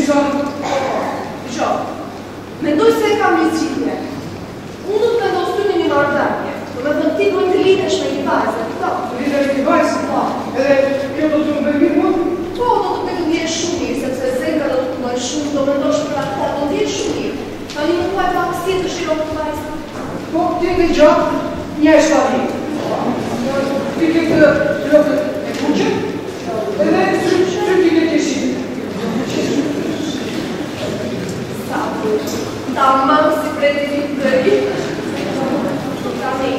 disa. Po, po, dëgjo. Mendoj se e kam një zgjidhje. Unë do të vendos ty në një marrëdhënie. Domethënë ti duhet të lidhesh me një vajzë, e kupton? Të lidhem me një vajzë? Po. Edhe kjo do të më bëjë mirë mua? Po, do të bëjë të ndihesh shumë mirë, sepse zemra do të punojë shumë, do mendosh për atë, do ndihesh shumë mirë. Tani më thuaj pak si e dëshiron këtë vajzë? Po, të jetë e gjatë, 1,70. Po. T'i ketë flokët e kuqe, edhe sytë sytë t'i ketë jeshilë. Sa bukur. Tamam si pretendimi të ri. Tani,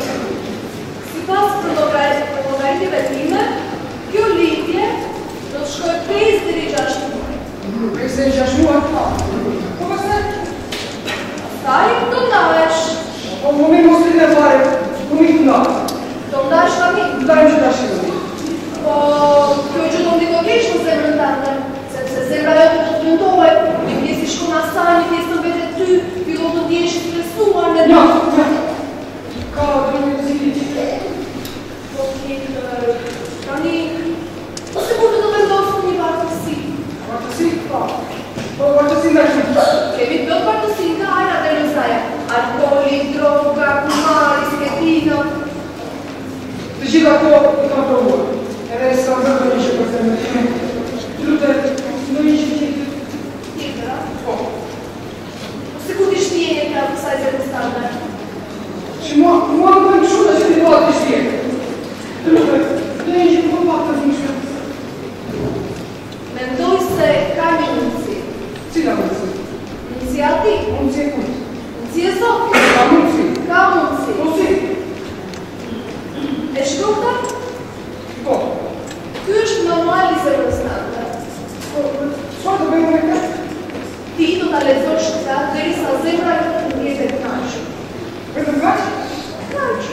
sipas përllogaritjeve time, kjo lidhje do të shkojë 5 deri 6 muaj. 5 deri 6 muaj? Po. Po pastaj? Pastaj do ndahesh. Po më mirë mos lidhem fare, më mirë të ndahem. Do ndahesh tani? Ndahem që tash. Po, kjo gjë do ndikojë keq në zemrën tënde, sepse zemra jote do të dëmtohet, një pjesë i shkon asaj, një pjesë të mbetet ty, fillon të ndihesh i stresuar me Mjaft, mjaft. Ka ndonjë zgjidhje? Po tjetër, tani, po sikur të të vendos në një vartësi. Vartësi? Po. Po vartësi ndaj kujt? Kemi plot vartësi nga ajra deri në saja. Alkooli, droga, kumari, sketina. Të gjitha ato i kam provuar. Edhe s'kam bërë ndonjë gjë për zemrën time. Të lutem, ndonjë gjë tjetër. Tjetër, a? Po. Po sikur t'i shtije një plagë kësaj zemrës tënde. Që mua, mua më bën kështu tash ti dua t'i shtije. Të lutem, ndonjë gjë më pak të dhimbshme. Mendoj se ka një mundësi. Cila mundësi? Mundësia e atij. Mundësi e kujt? Mundësi e Zotit. Ka mundësi. Ka mundësi. Po si? E shikon këtë? Po. Ky është manuali i zemrës tënde. Po, çfarë do bëj me këtë? Ti do ta lexosh këtë derisa zemra jote të ndihet e kënaqur. Vetëm kaq? Kaq.